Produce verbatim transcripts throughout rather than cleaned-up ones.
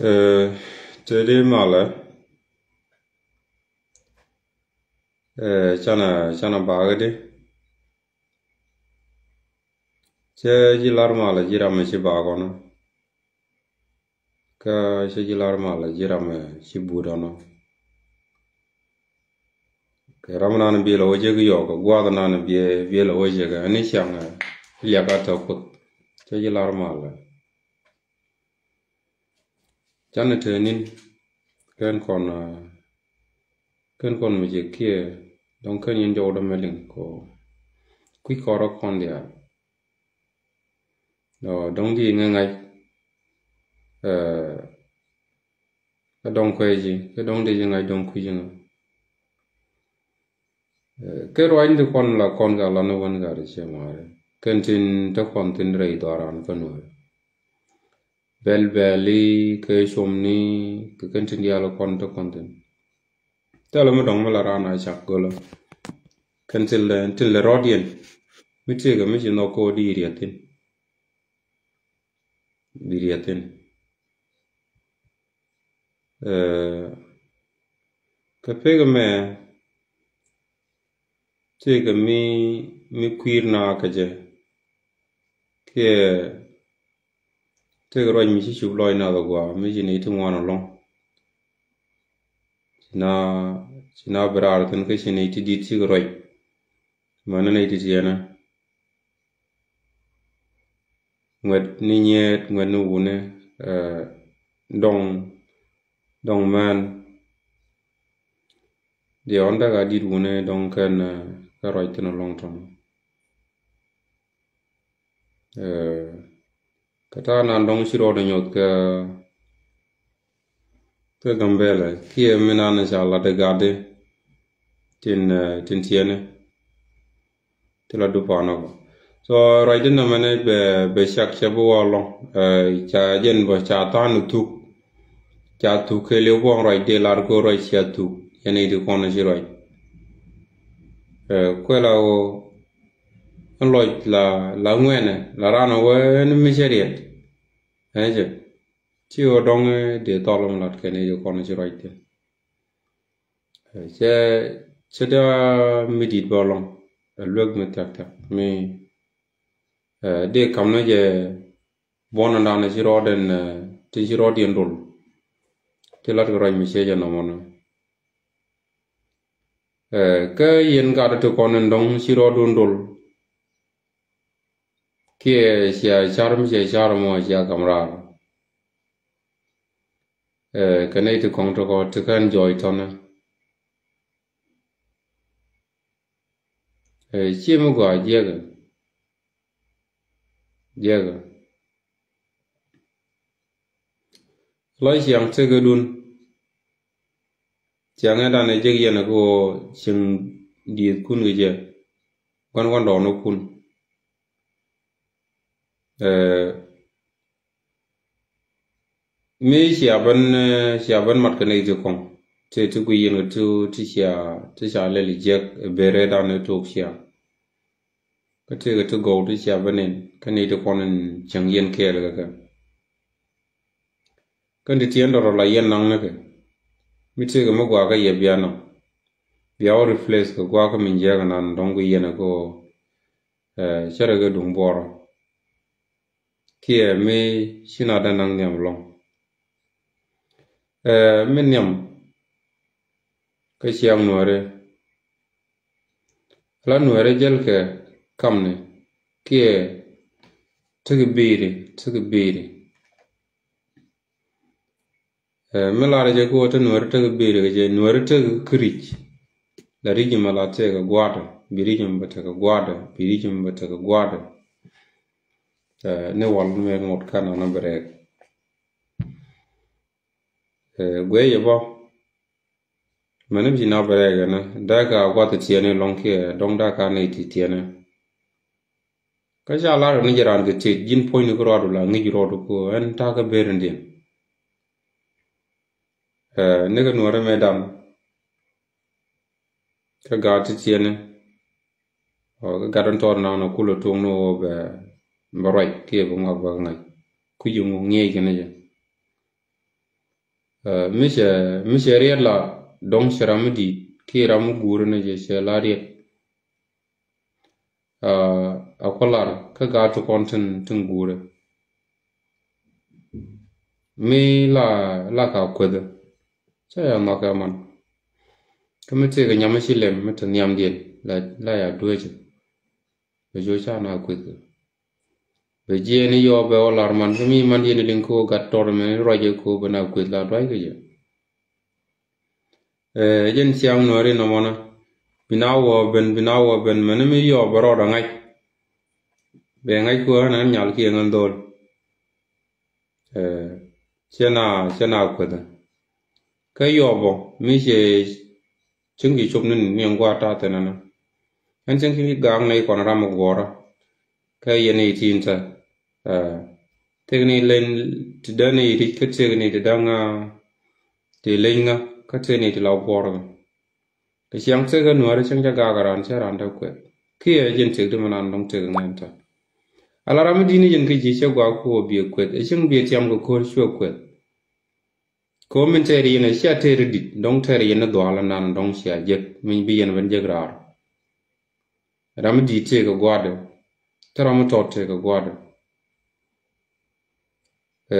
Ɛ, te di malɛ, ɛ, canɛ, canɛ bakä di. Cɛ ji̱ lar malɛ ji̱ ram mi ci bakɔnɔ. Kä cɛ ji̱ lar malɛ ji̱ ram mi ci budɔnɔ. Kɛ ram nan biɛl a wä jek yɔk, kɛ guath nan biɛ, biɛl a wä jek, ɛn ni ciaŋ, ɛ, liak a tɔ Kuoth. Cɛ ji̱ lar malɛ. Canɛ te ni̱n, kɛn kɔn, ɛ, kɛn kɔn mi jek kiɛ, dɔ̱ŋ kɛn yɛn jɔwdä mɛ liŋ kɔ, kui̱ kɔrɔ kɔn diaal. Ɔ, dɔ̱ŋ di ŋɛ ŋa̱c, ɛ, kä dɔ̱ŋ kuɛ ji̱, kä dɔ̱ŋ di ji̱ ŋa̱c dɔ̱ŋ kui̱ ji̱ ŋa̱c. Ɛ, kɛ ruacni ti kɔn la kɔn ka lan ni wän ka ri cɛ mari. Kɛn tin te kɔn tin rɛy dhɔran kä nuɔri. Bɛl bɛli kɛ comni kɛ kɛn tin diaal kɔn te kɔn tin. Thilɛ mi dɔ̱ŋ mi la ran a cak gölä. Kɛn thilɛ, thilɛ rɔ̱diɛn. Mi tëëkɛ mi ci nhɔk kɛ wä di riɛthin. Di riɛthin. Ɛ, kɛ pek mɛ tëëkɛ mi, mi kui̱r na kɛ jɛ. Kiɛ tëëkɛ ruac mi ci cup lɔc na kɛ gua mi ci ni ti ŋuan alɔŋ. Ci na, ci na bi raar thin kä ci ni ti dit ci kɛ ruac. Mɛ ni ni ti tiɛnɛ. Ŋuɛt ni nyiet, ŋuɛt ni wuni, ɛ, dɔŋ, dɔŋ mɛn. Diɛ ɣɔn daka dit wuni dɔŋ kɛn, ɛ, kɛ ruac thin alɔŋ tɔŋ. Ɛ, kɛ ta̱a̱ nan dɔ̱ŋ ci rɔɔdɛ nyuɔth kɛ, kɛ Gambɛlɛ kiɛ mi nan ca lat ɛ gatdi tin, ɛ, tin tiɛni ti la dup pa̱a̱n ɔkɔ. So ruacdi nɛmɛni bɛ, bɛ cak cɛ bi wä lɔŋ, ɛ, ca jɛn bä ca tha̱a̱n thuk. Ca thuk kɛ liw buɔ̱ŋ ruac dee lar kɛ ruac cia thuk yɛn i̱ ti kɔn ci ruac. Ɛ, kuɛ la ɣöö ɛn lɔc la, la ŋuɛnɛ la ran ɛ wee ɛn mi cɛ riɛt. Ɛn cɛ ci ɣöö dɔŋ, ɛ, dee thɔl mi lat kɛn i̱ ti kɔn ci ruac thi̱n. Ɛ, cɛ, cɛ dee mi di̱t bä lɔŋ. Ɛ luek mi thiak thiak mi, ɛ, dee kam ni jɛ buɔ̱n dan ci rɔɔdɛn, ɛ, ti ci rɔɔdiɛn dol. Ti lat kɛ ruac mi ciec ɛnɔmɔni. Ɛ, kä yɛn gat ti kɔn in dɔ̱ŋ ci rɔɔdun dol. Kiɛ cia car mi cia car mɔ cia kam raar. Ɛ, kɛ nɛy ti kɔŋ ti kɔ ti kɛn jɔɔc tɔnɛ. Ɛ, cie mi gɔaa jiɛkɛ. Jiɛkɛ. Lɔc ciaŋ tekädun. Ciaŋɛ danɛ jek yɛn kɛ ɣöö cieŋ dieth kun kɛ jɛ. Gua̱n gua̱n dɔɔn kun. Ɛ, mi cia ben, ɛ, cia ben mat kɛ nɛy ti kɔŋ. Ti, ti gui yɛn kɛ ti, ti cia, ti cia lɛl jiɛk ɛ berɛ danɛ tok cia. Kä tëëkɛ ti gɔw ti cia bä nin kä ni ti kɔn in cieŋ yɛn kɛɛl kɛ kɛ. Kä ti tiɛɛn dɔrɔ la yɛn naŋ ni kɛ mi tëëkɛ mi guakä yɛ bia naŋ. Bia wä replace kɛ guakä min jiɛk nan dɔ̱ŋ gui yɛn kɛ ɣöö, ɛ, cärɛ kɛ duŋ buɔrɔ. Kiɛ mi ci na dä naŋ nhiam lɔŋ. Ɛ, mi nhiam kä ciaŋ nuɔri. La nuɛrɛ jälkɛ kamni kiɛ tekɛ bi̱i̱ri, tekɛ bi̱i̱ri. Ɛ, mi larɛ jɛ ki wä te nuɛrɛ tekɛ bi̱i̱ri kɛ jɛ nuɛrɛ tekɛ kiric. La ri̱c mɛ la tekɛ gua̱a̱dɛ, bi ri̱c mɛ bɛ tekɛ gua̱a̱dɛ, bi ri̱c mɛ bɛ tekɛ gua̱a̱dɛ. Ɛ, ni wal mi ŋot kan ana bɛ rɛɛk. Ɛ, guɛ yɛ bä. Mɛn mi ci na bɛ rɛɛk ɛnɛ dee ka guath tiɛɛni lɔŋ kiɛ dɔŋ dee ka nɛy ti tiɛɛni. Kä ca lar ni jɛ raan kɛ tet ji̱n puɔ̱nyni kä ruaadu la ŋi̱c ruɔdu ku ɛn ta̱a̱ kä ber in diɛn. Ɛ, ni kɛ nuɔ̱ɔ̱ri mɛ dan. Kä gaat ti tiɛɛni. Ɔ, kä gat in tɔɔr naŋ ni kulɛ tuŋ ni wä bɛ, bɛ ruac kiɛ bɛ ŋuak bɛ ŋa̱c. Kui̱c in ŋuŋ ŋiɛc kɛn jɛ. Ɛ, mi cɛ, mi cɛ riɛt la dɔ̱ŋ cɛ ram mi di̱i̱t kiɛ ram mi guuri ni jɛ cɛ la riɛt. Ɛ, a kualar kä gaat ti kɔn tin, tin guuri. Mi la, la ka kueth. Cɛ ya nhɔk ɛ man. Kä mi tëëkɛ nyam mi ci lɛm mi te nhiamdiɛn la, la ya dueecɛ. Bɛ jiɔ ca na kueth kɛ. Bɛ jiɛn i̱ yɔɔ bɛ wä lar man kä mi man yɛn liŋ ko gat tɔr mɛ ruacɛ ko bɛ na kueth la duac kɛ jɛ. Ɛ, jɛn ciaŋ nuɔri nɔmɔnä. Bi na wä ben, bi na wä ben mɛn mi yɔɔ bɛ rɔɔd a ŋa̱c. Bɛ ŋa̱c ko ɣän ɣän nyal kiɛ ɣän dhol. Ɛ, cɛ na, cɛ na kueth. Kä yɔɔ bɔ mi cɛ cieŋ ji̱ cop ni ni gua̱a̱r ta̱a̱ thi̱n ɛnɛ. Ɛn cieŋ ki ga̱a̱k nɛy kɔn ram mi guɔ̱ɔ̱rä. Kä yɛn i̱ tin thä. Ɛ, tëk ni leny ti däni ti kä tëk ni ti da̱ŋ, ɛ, ti leny ŋä kä tëk ni ti la guɔ̱ɔ̱rä. Kɛ ciaŋ tëk kä nuäärä cäŋ ca gaak a raan cä raan däk kuɛth. Kiɛ jɛn tëk di mi naan dɔ̱ŋ tëk ŋɛn tɔ. Ala ram mi di̱t ni jɛn kä ji̱ cä guaak ku wä biɛ kuɛth. Ɛ cäŋ biɛ tiam kɛ ko̱r cuɛ kuɛth. Kɛ wä min tɛɛr yɛn ɛ cia tɛɛr dit dɔ̱ŋ tɛɛr yɛn ni dhuaal naan dɔ̱ŋ cia jek mi bi yɛn ben jek raar. Ram mi di̱t tëk kɛ gua̱a̱dɛ. Te ram mi tɔt tëk kɛ gua̱a̱dɛ. Ɛ,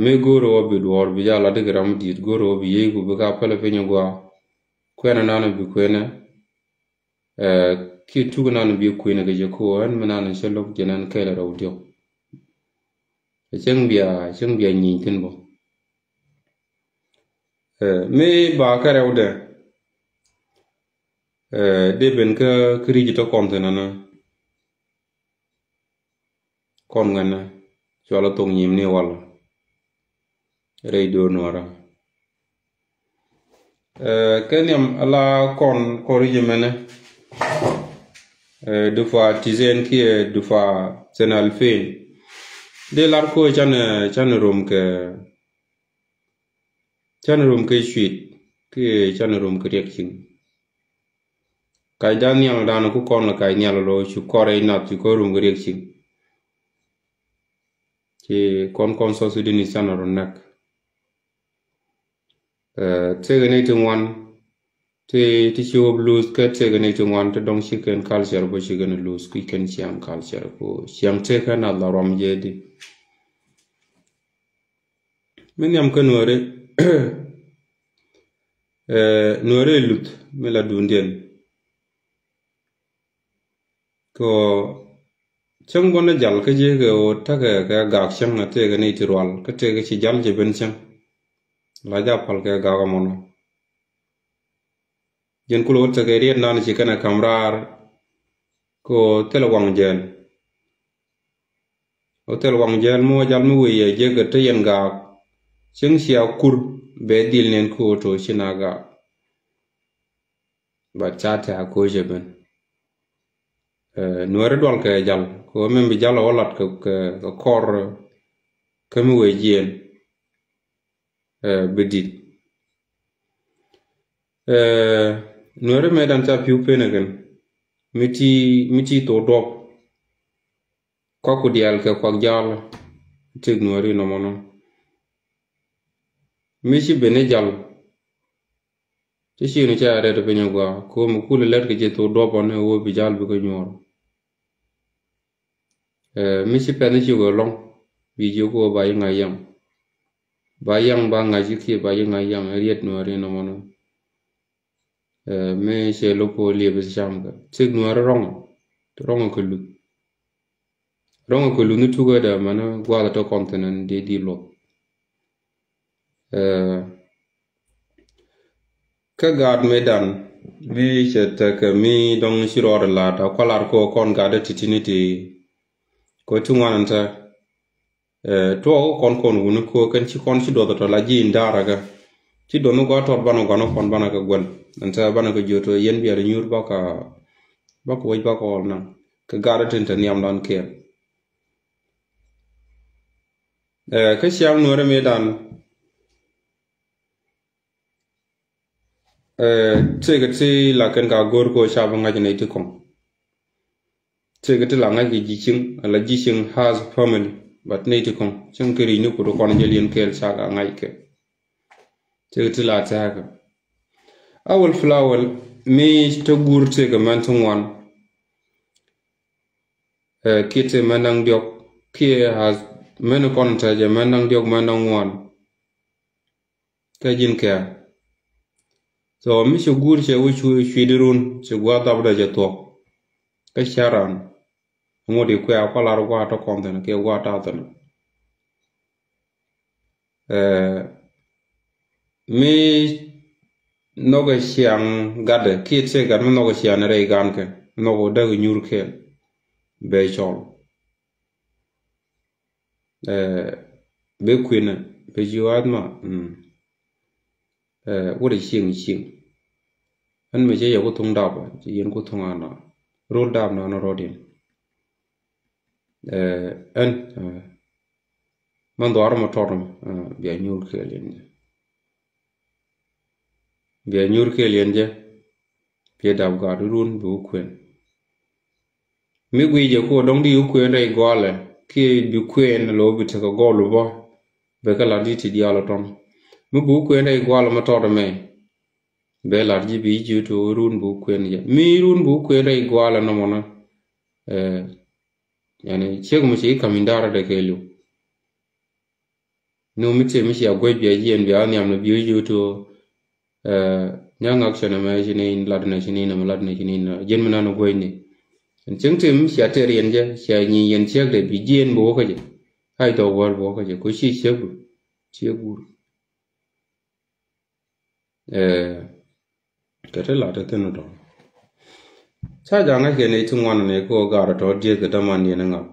mi go̱o̱rɛ wä bi duɔ̱ɔ̱r bi jal a dikɛ ram mi di̱t go̱o̱rɛ wä bi yiey ku bi ka pälɛ piny a gua̱a̱. Kuɛnɛ naan bi kuɛnɛ. Ɛ, kiɛ tuk naan bi kuɛnɛ kɛ jɛ ko ɛn mi naan cɛ lo̱k jɛ naan kɛɛl rɛw diɔ̱k. Ɛ cäŋ bia, cäŋ bia nyieny thi̱n bä. Ɛ, mi ba kɛ rɛwdɛ. Ɛ, dee ben kä, kä ri̱c tɔ kɔn thi̱n ɛnɛ. Kɔn ŋuɛnɛ cualɛ thok nyim ni wal rɛy do̱r nuɔrä. Ɛ, kɛ nhiam ala kɔn kɔri jɛ mɛnɛ. Ɛ, dufa tizen kiɛ dufa senalfin. Dee lar ko can, can rom kɛ, can rom kɛ cuit kiɛ can rom kɛ riɛk ciŋ. Kac dan nhial dan ku kɔn la kac nhial lo cu kɔr rɛy nath cu kɔr rum kɛ riɛk ciŋ. Ci kɔn kɔn South Sudanese can rɔ näk. Ɛ, tëëkɛ ni ti ŋuan ti, ti ci wop luth kɛ tëëkɛ ni ti ŋuan ti dɔŋ ci kɛn culture bä ci kɛn luth kui̱ kɛn ciaŋ culture ku ciaŋ tëëkɛ nath la ruam jɛ di. Mi nhiam kä nuɔri. Ɛ, nuɔri luth mi la duundiɛn. Kɛ ɣöö cäŋ bä ni jal kä ji̱ kɛ ɣöö tekɛ kɛ gak cäŋ a tëëkɛ ni ti rual kä tëëkɛ ci jal jɛ ben cäŋ. La ja pal kɛ gak amɔnɔ. Jɛn kulɛ wä tekɛ riet nan ci kɛnɛ kam raar. Kɛ ɣöö thilɛ waŋ jɛɛl. Ɣöö thilɛ waŋ jɛɛl mi wä jal mi wëë yɛ jek kɛ te yɛn gaak. Cäŋ cia kur bɛ dhil nɛn kɛ ɣöö to̱ ci na gaak. But ca te a ko̱cɛ ben. Ɛ, nuɛri dual kɛ jal kɛ ɣöö min bi jal ɛ wä lat kɛ, kɛ, kɛ kɔr kä mi wëë jiɛn. Ɛ, bi dit. Ɛ, nuɛri mëë dan ca pi̱w pen ɛ kɛn mi ti, mi ti thok duɔp. Kuak ku diaal kɛ kuak jal. Tik nuɛri nɔmɔnɔ mi ci ben ɛ jal. Ti ci ni ca rɛt piny agua ko mi kul lɛt kɛ jɛ thok duɔp ɔn ɛ wä bi jal bi kɛ nyuɔr. Ɛ, mi ci pɛth ni ci kɛ lɔŋ bi jiök wä ba yi ŋa̱c yaŋ. Ba yaŋ ba ŋa̱c yi kiɛ ba yi ŋa̱c yaŋ ɛ riet nuɔri nɔmɔnɔ. Ɛ, mi cɛ lo̱k ko liep i̱ cam kɛ cik nuɔri rɔŋɔ. Rɔŋɔ kɛ luth. Rɔŋɔ kɛ luth ni tukä dɛ mɛn guath tɔ kɔn thin ɛn di di luɔth. Ɛ, kä gaat mi dan mi cɛ tekɛ mi dɔŋ ci rɔɔd lat a kualar ko kɔn gaat ti ti ni ti. Ko ti ŋuan ɛn tɛ. Ɛ, tuɔɔk kɔn kɔn wuni ko kɛn ci kɔn ci duɔth tɔ la ji̱ in daara kɛ. Ci duɔth ni gua tɔt banɛ guan kɔn banɛ kɛ guɛl. Ɛn tɛ banɛ kɛ jiöt yɛn biɛl nyuur baka, baka wec baka ɣɔl naŋ. Kɛ gaat tin te nhiam dan kiɛn. Ɛ, kä ciaŋ nuɔri mi dan. Ɛ, tëëkɛ ti la kɛn ka go̱o̱r ko ca bi ŋa̱c nɛy ti kɔŋ. Tëëkɛ ti la ŋa̱c kɛ ji̱ cieŋ, ala ji̱ cieŋ has family, but nɛy ti kɔŋ cieŋ kɛ ri̱c ni kut kɔn jɛ liɛn kɛɛl ca ka ŋa̱c kɛ. Tëëkɛ ti la tɛɛkä. Awal fil awal, mi te guur tëëkɛ mɛn ti ŋuan. Ɛ, kiɛ tëë mɛn da̱ŋ diɔk, kiɛ has mɛn kɔn tɛɛcɛ mɛn da̱ŋ diɔk, mɛn da̱ŋ ŋuan. Kä ji̱n kɛɛl. So mi ci guur cɛ wä cu cui̱di run, ci gua̱a̱ dhapdɛ cɛ thuɔ̱k. Kä ca̱ran. Ŋut i̱ kuɛ a kɔlar gua̱a̱ tɔ kɔn thi̱n kiɛ gua̱a̱ ta̱a̱ thi̱n. Ɛ, mi nhɔkɛ ciaŋ gatdɛ kiɛ tëë gat mi nhɔkɛ ciaŋ rɛy gankɛ, nhɔkɛ däk nyuur kɛɛl. Bɛ cɔl. Ɛ, bɛ kuenɛ, bɛ ji̱ wath ma, mm. Ɛ, wut ɛ cieŋ cieŋ. Ɛn mɛ cɛ yɛ ku thuŋ dap, cɛ yɛn ku thuŋ ana. Rol dap na ni rɔdiɛn. Ɛ, ɛn, ɛ, mɛn dhuar mɛ tɔt mɛ, ɛ, bia nyuur kɛɛl yɛn jɛ. Bia nyuur kɛɛl yɛn jɛ. Bia dap gaat run bi wä kuɛn. Mi guic jɛ ko dɔŋ di wä kuɛn rɛy gɔalɛ, kiɛ bi kuɛn lo bi tekɛ gɔl bä. Bɛ kɛ lat di ti diaal tɔn. Mi bi wä kuɛn rɛy gɔalɛ mɛ tɔt mɛ. Bɛ lat ji̱ bi ji̱ to run bi wä kuɛn jɛ. Mi run bi wä kuɛn rɛy gɔalɛ nɔmɔ nɔ. Ɛ, yani, ciek mi ci kam in darɛ dɛ kɛ liw. Ni mi tëë mi cia guec bia jiɛn bia nhiam ni biu jiu tu, ɛ, nyaŋ ŋak cɛ nɛ mɛ ci ni lat nɛ ci ni nɛ mɛ lat nɛ ci ni nɛ jiɛn mi nan guec ni. Ɛn cieŋ tëë mi cia tëë riɛn jɛ cia nyi yɛn ciek dɛ bi jiɛn bi wä kä jɛ. Ai dhɔk wäl bi wä kä jɛ ko ci ciek du. Ciek gur. Ɛ, kɛ ti lat ti thin tɔ. Ca jaŋ ŋäc kɛ ni ti ŋuan ni ko gar tɔ dieth kɛ däman yɛn ŋak.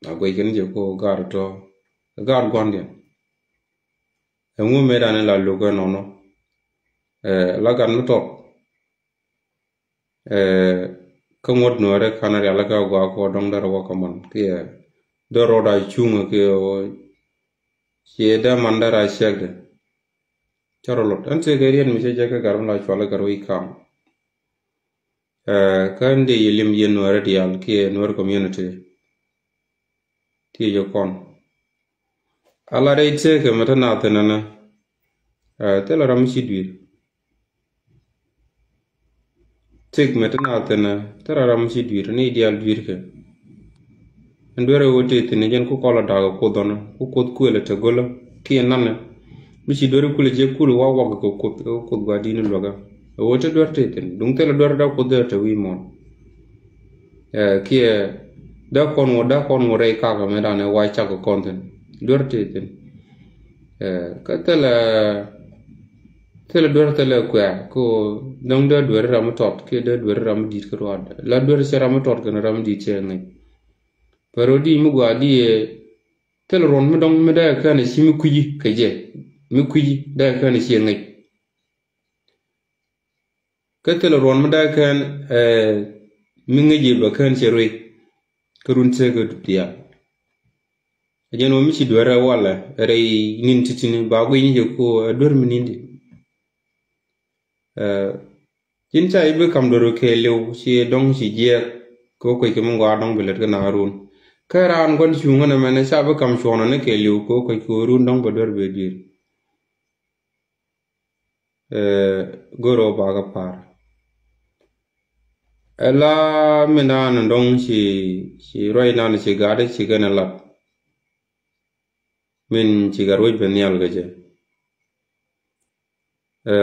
A guic kɛ ni jɛ ko gar tɔ, gar guan diɛn. Ɛŋu mëë dan la luk ɛ nɔnɔ. Ɛ, la gat mi tɔt. Ɛ, kä ŋuɔ̱t nuɔ̱ɔ̱rɛ kan rial kä gɔaa kɔ dɔ̱ŋ därɛ wä kä man kiɛ därɛ rɔ da cuŋ kiɛ ɔ, ciɛ dä man därɛ a cɛk dɛ. Cä rɔ lot ɛn tëë kɛ riet mi cä jɛ kä gar mi la cual kä gar wi̱i̱ kam. Ɛ, kä ndi yi lim yɛ nuɔ̱ɔ̱rɛ diaal kiɛ nuɔ̱ɔ̱rɛ community. Ti jɛ kɔn. Ala rɛy tëëkɛ mɛ te na thin ɛnɛ. Ɛ, thilɛ ram mi ci dui̱r. Tëëk mɛ te na thin ɛ, thilɛ ram mi ci dui̱r, ni diaal dui̱r kɛ. Ɛn duerɛ wä tëë thin ɛ jɛn ku kɔlɛ da̱a̱k ɛ kuoth ɔnɔ, ku kuoth kuëlɛ te gölä, kiɛ nanɛ. Mi ci duerɛ kulɛ jɛ kulɛ wak wak kɛ kuoth, kɛ kuoth gua̱di̱n luäkä. Ɛ wä te duer tëë thin, duŋ thilɛ duer dee kuoth dee te wi̱i̱ muɔ̱ɔ̱n. Ɛ, kiɛ dee kɔn ŋu, dee kɔn ŋu rɛy kakä mëë danɛ wa cak kɔn thi̱n. Duer tëë thi̱n. Ɛ, kä thilɛ, thilɛ duer thilɛ kuɛ̈ɛ̈, ko däŋ dee duer ram mi tɔt, kiɛ dee duer ram mi di̱i̱t kä ruaadɛ. La duer cɛ ram mi tɔt kɛn ram mi di̱i̱t cɛ ŋäc. Pɛ rɔ di mi gɔaa di, ɛ, thilɛ ruɔn mi dɔŋ mi dee kɛn ci mi kui̱ci kɛ jɛ. Mi kui̱ci dee kɛn ci ŋäc. Kä thilɛ ruɔn mi daa kɛn, ɛ, mi ŋäci bɛ kɛn cɛ ruëc. Kä run tëëkɛ dup diaal. Ɛ jɛn wä mi ci duer ɛ walɛ rɛy nin titini ba guic ni jɛ ko ɛ duer mi nindi. Ɛ, cin ca i̱ bi kam duer kɛ liw ci dɔŋ ci jiɛɛk. Kɛ wä kuec kɛ mi ŋɔaa dɔŋ bi lät kä na run. Kä raan gua̱n cuŋä nɛ mɛn ca bi kam cuɔnɔ ni kɛ liw kɛ wä kuec kɛ wä run dɔŋ bɛ duer bɛ duer. Ɛ, go̱r ɔ bakä pa̱a̱r. Ɛ la min an dɔ̱ŋ ci, ci ruac nan ci gat ci kɛn ɛ lat. Min ci gat wec ben nhial kɛ jɛ. Ɛ,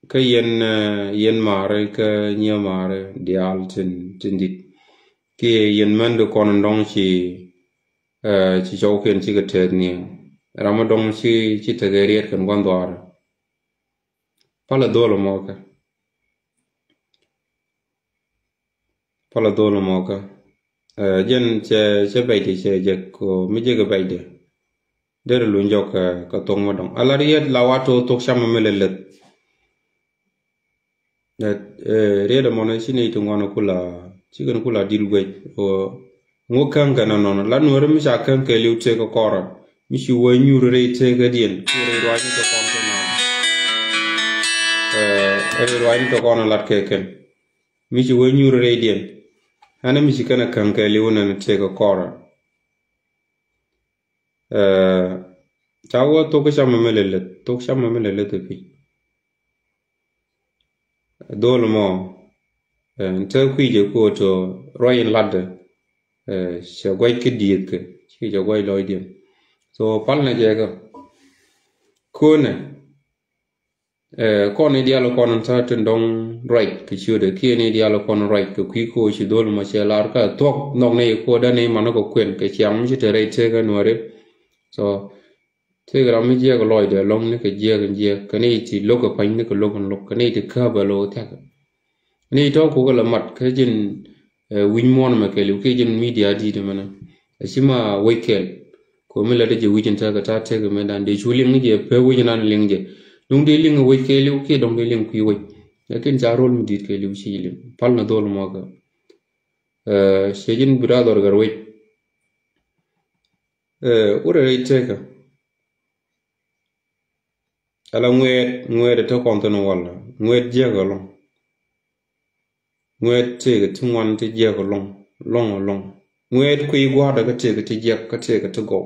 kä yɛn, ɛ, yɛn maari kä nyiɛ maari diaal tin, tin dit. Kiɛ yɛn mɛn di kɔn dɔ̱ŋ ci, ɛ, ci cɔwkiɛn cikɛ tɛth ni. Ram mi dɔ̱ŋ ci, ci tekɛ riɛt kɛn gua̱n dhuaar. Palɛ dhol mɔkä. Palɛ dhol mɔkä. Ɛ, jɛn cɛ, cɛ bɛcdɛ cɛ jɛ ko mi jɛ kɛ bɛcdɛ. Derɛ luny jɔk kɛ, kɛ thok mi dɔ̱ŋ. Ala riet la wa to thok cam mi lɛ leth. Ɛ, ɛ, riet ɛmɔnɔ ci ni ti ŋuan kula, ci kɛn kula dil guec. Ɔ, ŋu käŋ kɛ nɔnɔ. La nuɔri mi ca käŋ kɛ liw tëëkɛ kɔrɔ. Mi ci wä nyuur rɛy tëëkädiɛn. Ki rɛy ruacni tɔ kɔn kɛ nɔnɔ. Ɛ, rɛy ruacni tɔ kɔn lat kɛ kɛn. Mi ci wä nyuur rɛydiɛn. Ɛn mi ci kɛn a käŋ kɛ liw nɛn tëëkɛ kɔrɔ. Ɛ, Ca wä thok cam mɛ lɛ leth, thok cam mɛ lɛ leth ɛ pi̱c. Dhol mɔ, eh, te kui̱ jɛ kuɔ tɔ ruac in latdɛ, eh, cɛ guac kä dieth kɛ, ci cɛ guac lɔcdiɛn. So, pal nɛ jɛ kä. Kuɔnɛ, eh, kɔn i̱ dial kɔn ta tin dɔŋ ruac kɛ ciötdɛ, kiɛ ni dial kɔn ruac kɛ kui̱ kuɔ ci dhol mɔ cɛ lar kä thuɔk nhɔk ni kuɔ dani man kɛ kuɛn kɛ ciaŋ mi ci te rɛy tëkä nuɔri. So, tëëkɛ ram mi jiɛk lɔcdɛ lɔŋ ni kɛ jiɛk in jiɛk, kɛ ni ti lo̱k kɛ pa̱ny ni kɛ lo̱k in lo̱k, kɛ ni ti käp ɛ lo̱k thia̱k. Ni tɔ̱ kukɛ lɛ mat kä ji̱n, eh, wi̱c muɔ̱ɔ̱n mɛ kɛɛliw kiɛ ji̱n media di̱i̱t mɛnɛ. Ɛ ci ma wec kɛɛl. Kɛ mi lɛ ti jɛ wi̱c in tëëkɛ ta̱a̱ tëëkɛ mɛ dan dee cu liŋ ni jɛ pek wi̱c in an liŋ jɛ. Duŋ dee liŋ wec kɛɛliw kiɛ dɔŋ dee liŋ kui̱ wec. Lakin ca rol mi di̱i̱t kɛɛliw ci liŋ. Pal ni dhol mɔkä. Eh, cɛ ji̱n bi rath ɣɔr gɛr wec. Eh, wurɛ rɛy tëkä. Ala ŋuɛɛt, ŋuɛɛt ɛ te kɔn thin wala. Ŋuɛɛt jiɛk ɛlɔŋ. Ŋuɛɛt tëkä ti ŋuan ti jiɛk ɛlɔŋ. Lɔŋ ɛlɔŋ. Ŋuɛɛt kui̱ gua̱a̱dɛ kä tëkä ti jiɛk kä tëkä ti gɔw.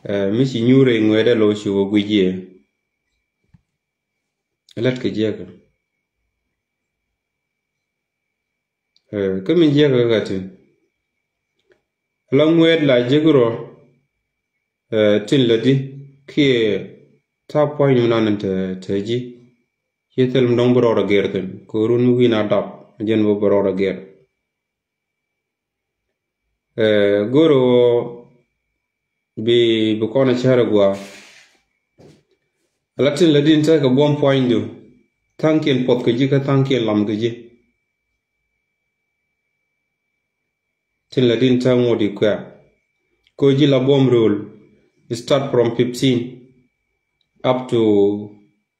Eh, mi ci nyuur rɛy ŋuɛɛt ɛ lo̱ ci wä guic yɛ. Ɛ lät kɛ jiɛk. Eh, kä min jiɛk kä kä tin. La ŋuɛɛt la jek rɔ, eh, tin la di kiɛ ta̱a̱ pua̱ny mi nan te, te ji̱. Ci thil mi dɔ̱ŋ bi rɔɔd a gɛr thin. Kɛ run mi wi̱i̱ na dap, jɛn bä bi rɔɔd a gɛr. Eh, go̱rɛ wä bi, bi kɔn a cär a gua. Ala tin la din tekɛ buɔm pua̱nydu. Tha̱a̱ŋkiɛn puɔth kɛ ji̱ kä tha̱a̱ŋkiɛn lam kɛ ji̱. Tin la din tekɛ ŋot i kuɛ. Ko ji̱ la buɔm rol. Start from fifteen up to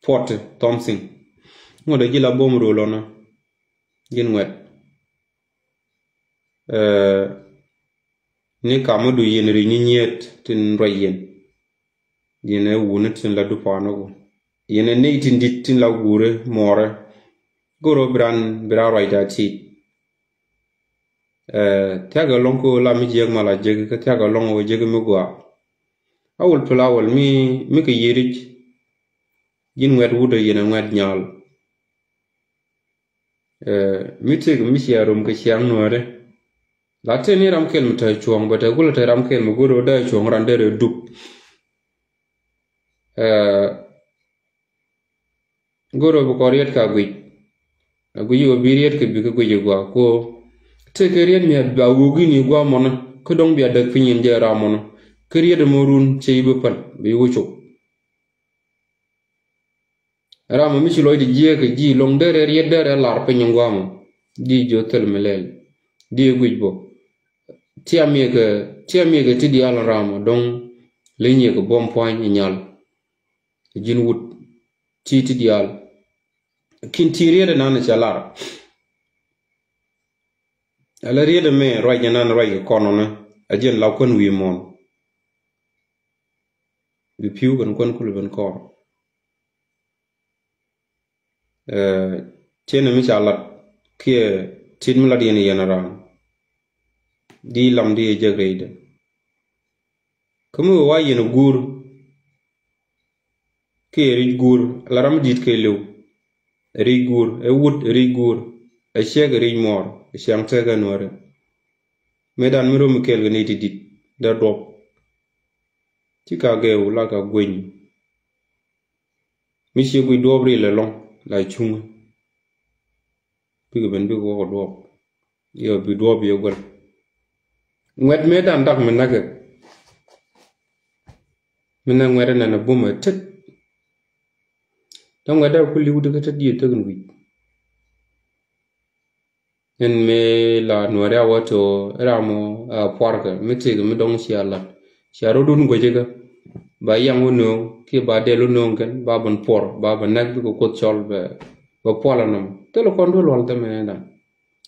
forty something. Ŋot a ji̱ la buɔm rol ɔnɔ. Ji̱n ŋuɛt. Eh, ni kamädu yɛn ri̱c ni nyiet tin ruac yɛn. Yɛn ɛ wuni tin la dupaaniku. Yɛn ɛ nɛy tin di̱t tin la guuri muɔɔrɛ. Go̱rɛ bi ran, bi ran ruacda ti̱i̱t. Eh, thiakɛ lɔŋ ko la mi jiäk ma la jiäk kä thiakɛ lɔŋ wä jiäk mi gɔaa. A wul pil a wul mi, mi kɛ yiëë ri̱c. Ji̱n ŋuɛt wut ɛ yɛn ɛ ŋuɛt nyal. Eh, mi tëëk mi cia rom kɛ ciaŋ nuääri. La tëë ni ram kɛl mi te cuɔ̱ɔ̱ŋ bɛ te gulɛ te ram kɛl mi go̱o̱r rɔ dee cuɔ̱ɔ̱ŋ ran dee rɛ dup. Eh, go̱o̱r rɔ bi kɔ riet ka guic. A guic wä bi riet kɛ bi kɛ guic i gua ko. Tëëk kɛ riet mi a ba wuk in i gua mɔnɔ kä dɔŋ bia däk piny in jɛ ram mɔnɔ. Kä riet mɔ run cɛ i bi päl bi wä cop. Ram mi ci lɔcdɛ jiääk kɛ ji̱ lɔŋ derɛ riet derɛ lar piny in guamɔ. Ji̱ jiö thil mi lɛl. Ji̱ guic bɔ. Tiam yɛ kɛ, tiam yɛ kɛ ti diaal ram dɔŋ. Leny yɛ kɛ buɔm pua̱ny inyal. Ji̱n wut. Ti ti diaal. Kin ti riet nan cɛ lar. Ala riet mɛ ruac nan ruac kɛ kɔn nɔnɛ. A jiɛn la kuän wi̱i̱ muɔ̱ɔ̱n. Bi pi̱w kɛn kuän kulɛ ben kɔɔr. Eh, tiɛn mi ca lat kiɛ tit mi lat yɛn yɛn ran. Di lam di jek rɛydɛ. Kä mi wä wa yɛn guur kiɛ ric guur la ram dit kɛ liw. Ric guur ɛ wut ric guur ɛ ciɛk ric muɔɔr ɛ ciaŋ tɛk ɛ nuɔri. Mëë dan mi rom mi kɛɛl kɛ ni ti dit dee duɔp. Ci ka gɛɛw la ka gueny. Mi cie guic duɔɔp ri lɛ lɔŋ la cuŋä. Bikɛ ben bikɛ wä kɛ duɔɔp. Yɛ bi duɔɔp yɛ guɛl. Ŋuɛt mëë dan dak mi näkɛ. Mi nɛ ŋuɛt nɛn a bumɛ tet. Dee ŋuɛt dak ku li̱w dikä tet diɛ tek in wi̱c. Ɛn mëë la nuɔri a wä to ram mɔ a puarkɛ mi tëëk mi dɔŋ cia lat. Cia rot wun guecä kä. Ba yaŋ wä nööŋ kiɛ ba dɛl wä nööŋ kɛn ba ben puɔr ba ben näk bikɛ kuoth cɔl bɛ, bɛ puɔl anɔm. Thilɛ kɔn duel wal thɛmɛ ni da̱ŋ.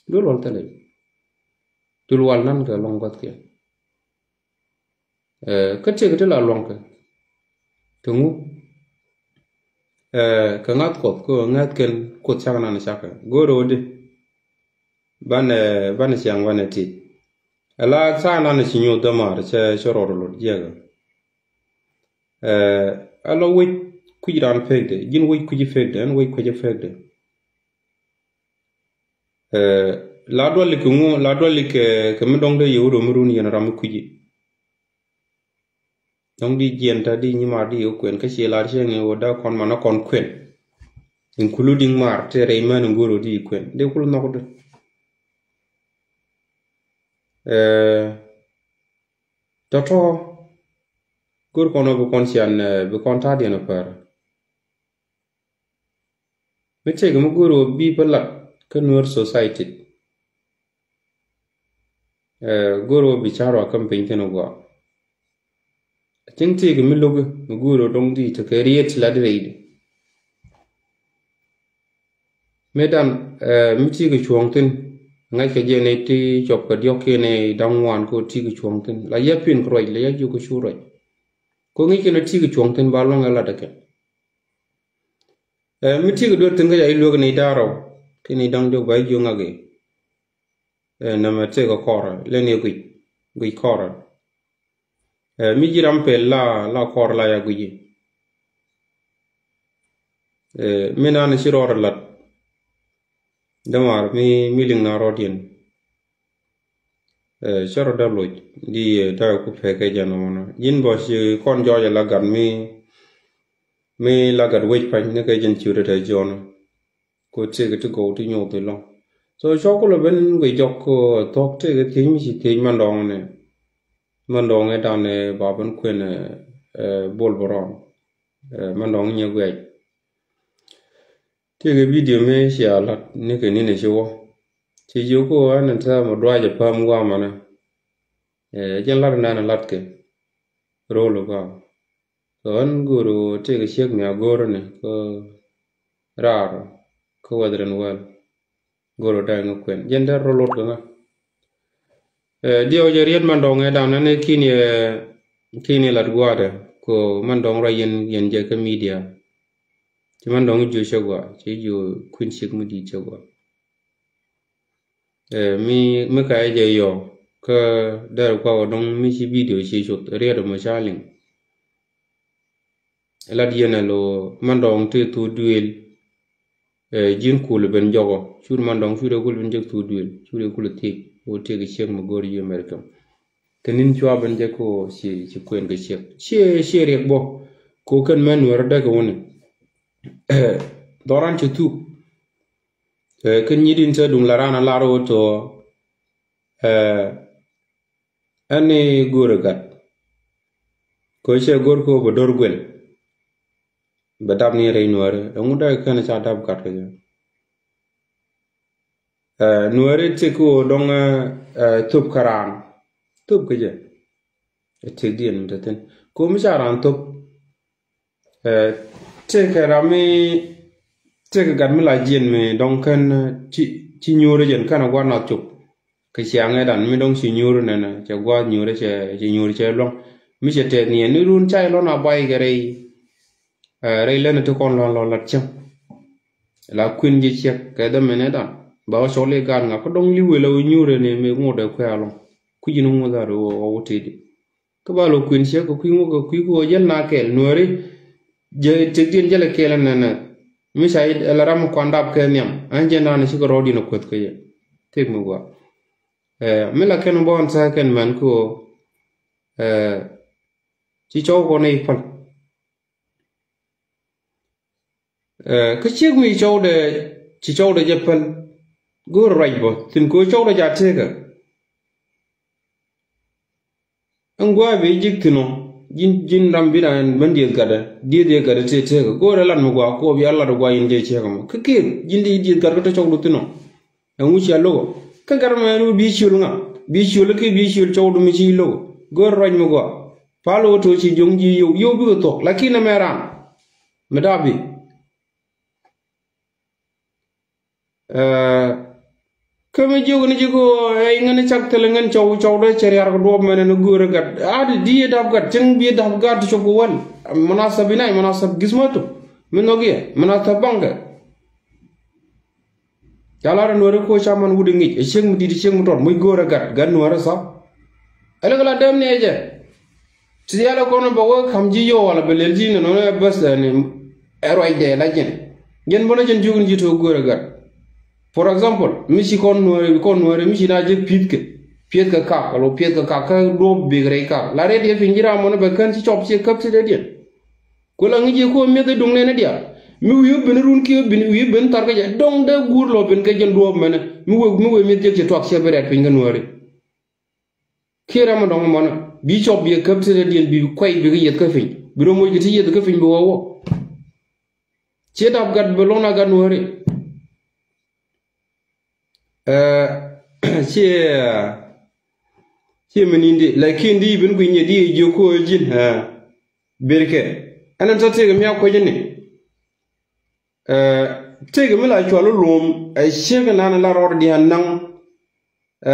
Duel wal thilɛ. Duel wal nan kɛ lɔŋ gua̱thkiɛn. Eh, kä tëëk ti la luɔ̱ŋkɛ. Kɛ ŋu? Eh, kɛ ŋa̱th kuɔth, kɛ ŋa̱th kɛn kuoth cak nan cakɛ. Go̱o̱r ɣöö di. Banɛ, banɛ ciaŋ banɛ tit. Ɛ la tha̱a̱ŋ dan ci nyuɔth dämaar cɛ cɛ rɔɔd lot jiɛkɛ. Ɛ la wec kui̱c ran pekdɛ, ji̱n wec kui̱c pekdɛ, ɛn wec kui̱c pekdɛ. Ɛ la duali kɛ ŋu, la duali kɛ kɛ mi dɔ̱ŋ dee yɛ wut ɔ mi run yɛn ram mi kui̱ci. Dɔ̱ŋ di jiɛn ta di nyi mar di kɛ kuɛn kä ci lar cɛ ŋɛ wä da kɔn man kɔn kuɛn, including mar te rɛy män in go̱o̱r wä di kɛ kuɛn di kul nhɔk di. Ɛ tɔtɔ go̱o̱r kɔn wä bi kɔn cian, ɛ bi kɔn ta diɛn wä pär. Mi tëëk mi go̱o̱r wä bi pä lat kä Nuer society. Ɛ go̱o̱r wä bi ca̱r wä käm piny thi̱n wä gɔaa. Cieŋ tëëk mi lo̱k mi go̱o̱r wä dɔ̱ŋ di tekɛ riet la di rɛy di. Mi dan, ɛ mi tëëk cuɔ̱ŋ thi̱n ŋa̱c kɛ jɛ nɛy ti cɔp kɛ diɔ̱k kiɛ nɛy da̱ŋ ŋuan kɛ tëëk cuɔ̱ŋ thi̱n la yɛ pin kɛ ruac la yɛ jiök kɛ cu ruac. Kɛ ŋi̱c kɛn tëëk cuɔ̱ŋ thi̱n ba luɔ̱ŋ ɛ lat ɛ kɛn. Ɛ mi tëëk duer thi̱n kä ca i̱ luek ni da̱rɔw kiɛ ni da̱ŋ diɔk ba i̱ jiök ŋak i̱. Ɛ nɛmɛ tëëk kɔrɛ lɛ ni guic, guic kɔrɛ. Ɛ mi ji̱ ram pɛl la, la kɔrɛ la ya guic i̱. Ɛ mi nan ci rɔɔdɛ lat. Dämaar mi, mi liŋ na rɔɔdiɛn. Ɛ cɛ rɔ dee loc di, ɛ ta̱a̱ ku pekɛ jɛn ɣɔnɔ. Ji̱n bä ci kɔn jɔɔc ɛ la gat mi, mi la gat wec pa̱ny ni kɛ ji̱n ciötdɛ tɛ jiɔnɔ. Ko tëëk ti gɔw ti nyoth ilɔŋ. So cɔk kulɛ ben guic jɔk ko thuɔ̱k tëëk thiec mi ci thiec man dɔŋ ni. Man dɔŋ ɛ dan ɛ ba ben kuɛn, ɛ, ɛ bol bä rɔn. Ɛ man dɔŋ nyɛ guɛc. Tëëkɛ video mi cia lat ni kɛ ni̱n ɛ ci wä. Ci jiök ko ɛn ɛn täämɛ duacɛ päm guamanɛ. Ɛ jɛn lat ɛn ɛn lat kɛ ro̱l ɛ guam. Kɛ ɣän go̱o̱r ɣöö tëëkɛ ciek mi a go̱o̱r ni kä raar kä wɛth rin wäl. Go̱o̱r ɣöö da̱a̱ŋ ŋä kuɛn jɛn dee rɔ lot kɛ ŋä. Ɛ diɛw jɛ riet man dɔ̱ŋ ɛ da̱a̱ŋ nani ki̱n yɛ, ki̱n yɛ lat gua̱a̱dɛ kɛ man dɔ̱ŋ rɔ yɛn, yɛn jɛ kä media. Ci man dɔ̱ŋ jiö cɛ gɔaa, ci jiö kui̱n ciek mi di̱i̱t cɛ gɔaa. Ɛ mi, mi ka jɛ yɔ kä dɛr kua wä dɔŋ mi ci video ci cuth riɛt mɔ ca liŋ. Lat yɛn alo man dɔŋ ti thu duël. Ɛ ji̱n kul ben jɔkɔ cur man dɔŋ cur kul ben jɛ thu duël cur kul thiek wä thiek ciek mɔ go̱r yi America. Kɛ ni̱n cua ben jɛ ko ci, ci kuɛn kɛ ciek ci, ci riɛk bɔ ko kɛn mɛn nuɛr dɛk wuni. Dhɔran ci thuk. Ɛ kɛn nyit in cɛ duŋ la ran a lar wä tɔ. Ɛ ɛn ni go̱o̱rɛ gat. Kɛ cɛ go̱o̱r kɛ bɛ do̱r guel. Bɛ dap ni rɛy nuääri ɛŋu dee kɛn ca dap gat kɛ jɛ. Ɛ nuääri ti kɛ wä dɔŋ, ɛ thop kä raan. Thop kä jɛ. Ɛ tëk diɛn mi te thin ko mi ca raan thop. Ɛ tëëkɛ ram mi tëëkɛ gat mi la jiɛn mi dɔŋ kɛn, ɛ ci, ci nyuuri jɛn kɛn a gua̱n a cop. Kɛ ciaŋɛ dan mi dɔŋ ci nyuuri nɛnɛ cɛ gua̱n nyuuri cɛ, ci nyuuri cɛ luɔ̱ŋ. Mi cɛ tɛth niɛn ni run ca ilɔn a buay kɛ rɛy. Ɛ rɛy lɛn ti kɔn lɔn lɔn lat cäŋ. La kuin ji̱ ciɛk kɛ dhɛ mɛnɛ dan ba wä cɔl i̱ gaat ŋa kä dɔŋ li̱w ilɛ wä nyuuri ni mi ŋot ɛ kuɛ alɔŋ. Kui̱ ji̱n ŋot a ri wä wä wä tëëdi. Kä ba lɔ kuën ciek kɛ kui̱ ŋuɔk kɛ kui̱ kɛ ɣöö jäl na kɛɛl nuääri. Jɛ tëkdiɛn jäl kɛɛl ɛn nɛnɛ mi ca ala ram kuan dap kɛ nhiam ɛn jɛ naan cikɛ rɔɔdiɛn kuäth kɛ yɛ. Tëk mi gua. Ɛ mi la kɛn bɔɔn tha kɛn mɛn kɛ ɣöö ɛ ci cɔw kɔn i̱ päl. Ɛ kä ciek mi cɔwdɛ ci cɔwdɛ jɛ päl. Go̱o̱r ruac bä thi̱n ko̱ cɔwdɛ ca tëëkä. Ɛn gua̱a̱ bi ji̱k thi̱n ɔ ji̱n, ji̱n ram bi na ɛn ben dieth gatdɛ dieth yɛ gatdɛ tëë tëëkä. Go̱o̱r ɛ lat mi gua̱a̱ ko̱o̱p ya lat gua̱a̱ in jɛ ciek ɛmɔ kä kiɛn ji̱n di dieth gat kä tɔ cɔwdu thi̱n ɔ. Ɛn wi̱c cia lo̱k ɔ kä gat mɛ ɛn wi̱c bi ciöl ŋa bi ciöl kä bi ciöl cɔwdu mi ci lo̱k ɔ. Go̱o̱r ruac mi gua̱a̱ pal ɣöö to̱ ci jo̱ŋ ji̱ yio̱w yio̱w bikɛ thuɔ̱k lakin ɛmɛ raan. Mi da̱a̱ bi kä mi jiök ni ji̱ ko ɛ ŋän cak thil ŋän cɔw cɔw dee cɛ riar kɛ duɔp mɛn ni göörä gat. A di di dap gat cäŋ bi dap gat cop kɛ wäl. Munasab inay munasab gismatu mi nhɔk yɛ munasab baŋkɛ. Ca lar nuäri ko ca man wut iŋic ɛ ciek mi dit ciek mi tɔt muc göörä gat gat nuäri sa. Ɛ lɛ kɛ la dɛm ni ɛ jɛ. Ti yalɛ kɔn bɛ wä kam ji̱ yio̱w walɛ bɛ lɛl ji̱ nɔnɔ ɛ bäth ɛ ni ɛ ruacdɛ la jɛn. Jɛn bä ni jɛn ji̱ wun ji̱ to̱ go̱o̱rɛ gat. For example, mi ci kɔn nuääri, kɔn nuääri mi ci na jɛ pi̱thkɛ, pi̱thkɛ kak, wala pi̱thkɛ kak kä duɔ̱ɔ̱p bik rɛy kak. La rɛy diɛ piny ji̱ ram mɔni bɛ kän ci cɔp ci käp ti dee diɛn. Ku la ŋi̱c yɛ ku mi̱eth i̱ duŋ nɛn i̱ diaal. Mi wi̱i̱ ben run kiɛ ben wi̱i̱ ben thar kä jɛ dɔ̱ŋ dee guur lɔ ben kɛ jɛn duɔ̱ɔ̱p mɛnɛ. Mi wee, mi wee mi̱eth jek ci tuak cɛ bi rɛt piny kä nuääri. Kiɛ ram mi dɔ̱ŋ mɔnɛ bi cɔp bi käp ti dee diɛn bi kuay bi kɛ yieth kä piny. Bi rɔ moc kɛ ti yieth kä piny bi wä wä. Ciɛ dap gat bɛ lɔn a gat nuääri. Ɛ, ciɛ, ciɛ mi ni̱n di, lakin di bin gui̱ny nyɛ di jiök ko̱ ji̱n, ɛ, birkɛ. Ɛn ɛn tɔ tëëk mi a kuecä ni. Ɛ, tëëk mi la cual i̱ luɔm, ɛ, ciek nan la rɔɔd diaal naŋ. Ɛ,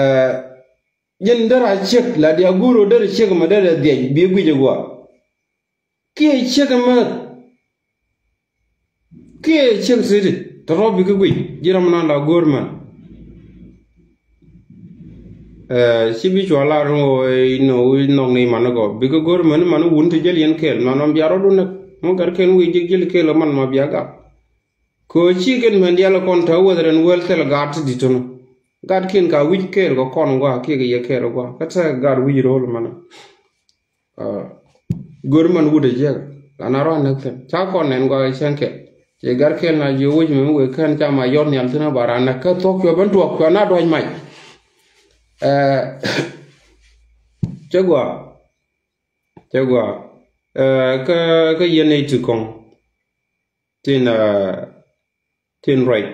jɛn dee ra ciek, la dia go̱o̱r ɔ dee ra ciek mɛ dee ra dhiɛc, bi guic ɛ gua. Kiɛ ciek mɛ, kiɛ ciek siti, tɔ̱tɔ̱ bikɛ guic, ji̱ ram nan la go̱o̱r mɛn. Ɛ, ci bi cua lar ni ɣöö inɔ wi̱i̱ nhɔk ni man ni gɔ, bikɛ go̱o̱r mɛn, man wun ti jäl yɛn kɛɛl, man ɔm bia rɔɔdu näk, mɔ gat kɛn wi̱i̱ ji̱ jäl kɛɛl man ma bia gak. Kɛ ɣöö ci kɛn mɛn diaal kɔn te wäth rɛn wäl thil gaat ti di̱t tɔnɔ. Gaat kiɛn ka wi̱c kɛɛl kɛ kɔn gua, kiɛ kɛ yɛ kɛɛl gua, kä te gaat wi̱c ro̱o̱l man. Ɛ, go̱r man wut ɛ jiɛk, la na rɔ anäk thi̱n. Ca kɔn nɛn gɔaa cäŋ kɛ. Ci gar kɛl na jiö wec mi wek kän ca ma yɔt nhial thi̱n ba ra näk kä thuɔ̱k cuɛ ben tuɔk cuɛ na duac mac. Ɛ, cɛ gɔaa. Cɛ gɔaa. Ɛ, kä, kä yɛn nɛy ti kɔŋ. Tin, ɛ, tin ruac.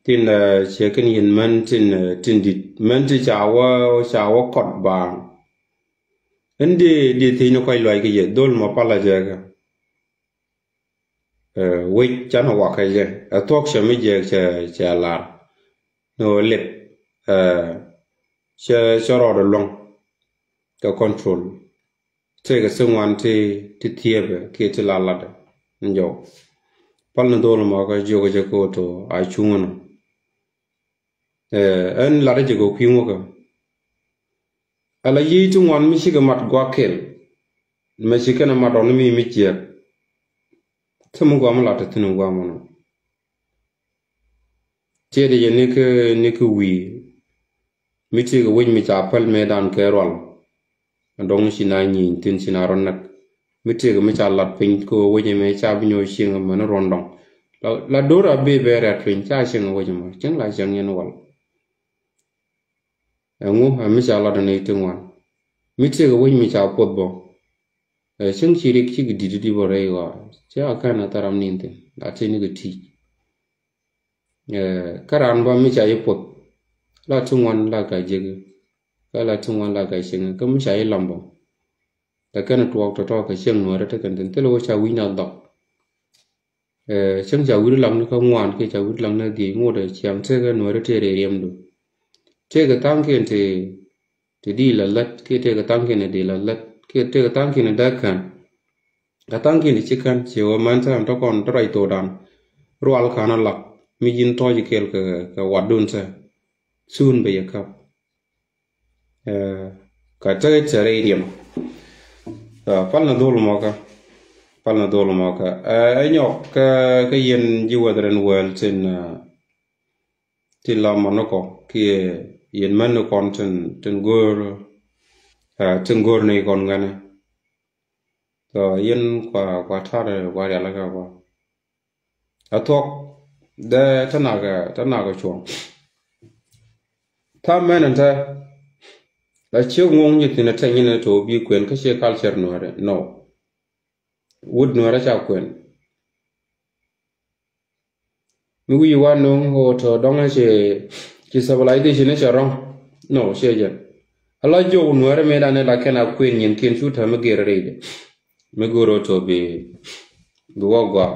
Tin, ɛ, ciɛ kɛn yɛn män tin, ɛ, tin di̱t. Män ti ca wä, ca wä kɔt baaŋ. Ɛn di, di thiec ni kɔc luac kɛ jɛ, dhol mɔ pal a jɛ kɛ. Ɛ, wec canɛ wakä jɛ. Ɛ thuɔ̱k cɛ mi jɛ cɛ, cɛ lar. Ni ɣöö lip, ɛ, cɛ, cɛ rɔɔdɛ luäŋ. Kɛ control. Tëëkɛ thi ŋuan ti, ti thiepɛ kiɛ ti lat latdɛ. Ni jɔw. Pal ni dhol mɔ kä jiök jɛ ko̱o̱t ɔ a cuŋä nɔ. Ɛ, ɛn latdä jɛ kɛ kui̱ ŋukä. Ala yiey ti ŋuan mi cikɛ mat gua̱a̱k kɛl. Mɛ ci kɛn ɛ mat ɔn mi mi ciɛk. Thim mi gua̱a̱k mi lat ti thi̱n gua̱a̱k mɔnɔ. Tiɛɛdɛ jɛ ni kä, ni kä wi̱i̱. Mi tëëkɛ wec mi ca päl mëëdan kɛ rual. Dɔ̱ŋ ci na nyieny thi̱n ci na rɔ näk. Mi tëëkɛ mi ca lat piny kä wec ɛmɛ ca bi nyɔk cieŋ ɛmɛ ni ruɔ̱n dɔ̱ŋ. La, la do̱r a bee bɛ rɛt piny ca cieŋ wec ɛmɔ. Cieŋ la cieŋ yɛn wal. Ɛŋu ɛ mi ca lat ni ti ŋuan. Mi tëëkɛ wec mi ca puɔth bɔ. Ɛ cieŋ ci rik cikɛ di̱t di bɔ rɛy ɣɔaa. Ca kɛn a tharam ni̱n thi̱n. La tëë ni kɛ ti̱i̱c. Ɛ, kä raan bä mi ca yi puɔth. La ti ŋuan la ka jek. Kä la ti ŋuan la ka cieŋ. Kä mi ca yi lam bä. Ɛ kɛn tuɔɔk tɔ̱tɔ̱ kɛ cieŋ nuɔ̱ɔ̱rä ti kɛn thi̱n. Thilɛ wä ca wi̱c na dhɔk. Ɛ, cäŋ ca wi̱r laŋni kä ŋuan kiɛ ca wi̱r laŋni dhiec ŋot ɛ ciaŋ tëëkɛ nuäärä tëë rɛy riɛmdu. Tëëkɛ tha̱a̱ŋkiɛn ti, ti di la lät kiɛ tëëkɛ tha̱a̱ŋkiɛn ti di la lät kiɛ tëëkɛ tha̱a̱ŋkiɛn ti dee kän. Kɛ tha̱a̱ŋkiɛn ti ci kän ci ɣöö mɛn tha̱a̱ŋ tɔ̱ kɔn tɔ̱ ruac thokdan. Rual ka̱n a lak mi ji̱n tɔ̱ɔ̱c kɛɛl kɛ, kɛ watdun tɛ. Thun bɛ yɛ käp. Ɛ, ka tek i̱ tɛr i̱ riɛm. Ɛ, pal ni dhol mɔkä. Pal ni dhol mɔkä. Ɛ, ɛ nyɔk kä, kä yɛn ji̱ wäth rɛn wäl tin, ɛ, tin la mɔni kɔ kiɛ yɛn män ni kɔn tin, tin go̱o̱r, ɛ, tin go̱o̱r ni kɔn ŋäni. Tɔ yɛn kua, kua tar, kua rial kä kua. A thuɔk dee te nak, te nak cuɔ̱ŋ. Tha̱a̱ŋ mɛn ɛn te la ciek ŋuɔ̱ŋ nyi thi̱n ɛ tɛny nyin ɛ to̱ bi kuɛn kä ciek culture nuɔ̱ɔ̱rɛ. No. Wut nuɔ̱ɔ̱rɛ ca kuɛn. Mi wi̱i̱ wa no̱o̱ŋ ɣöö tɔ̱ dɔ̱ŋ ɛ ci, ci civilization ɛ cɛ rɔ̱ŋ. No, ciɛ jɛn. Ala jɔw nuɔ̱ɔ̱rɛ mëëdan ɛ la kɛn a kuɛn nyin kiɛn cu täämɛ gɛr rɛydɛ. Mi go̱o̱r ɣöö tɔ̱ bi, bi wä gɔaa.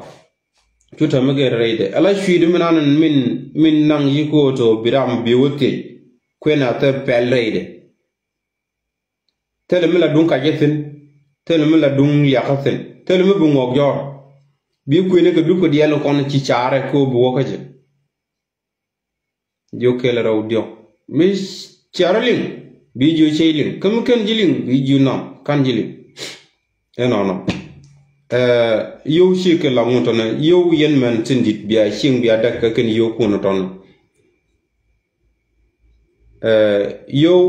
Cu täämɛ gɛr rɛydɛ. Ala cui̱dɛ mi nan min, min naŋ yi ko̱o̱t ɔ bi ram bi wä thiec. Kuɛn a thɛ pɛl rɛydɛ. Thilɛ mi la duŋ kacä thi̱n. Thilɛ mi la duŋ liakä thi̱n. Thilɛ mi bi ŋuɔk jɔr. Bi kuëni kɛ dup kɛ diɛl kɔn ci carɛ ko̱o̱t bi wä kä jɛ. Jiök kɛl rɛw diɔ̱k. Mi Cia rɔ liŋ, bi jiö cɛ liŋ. Kä mi ken ji̱ liŋ, bi jiö nam, kan ji̱ liŋ. Ɛnɔnɔ. Ɛ, yio̱w ci kɛ la ŋut tɔnɛ, yio̱w yɛn mɛn tin dit bia cieŋ bia däk kä kɛn yio̱w kun tɔnɛ. Ɛ, yio̱w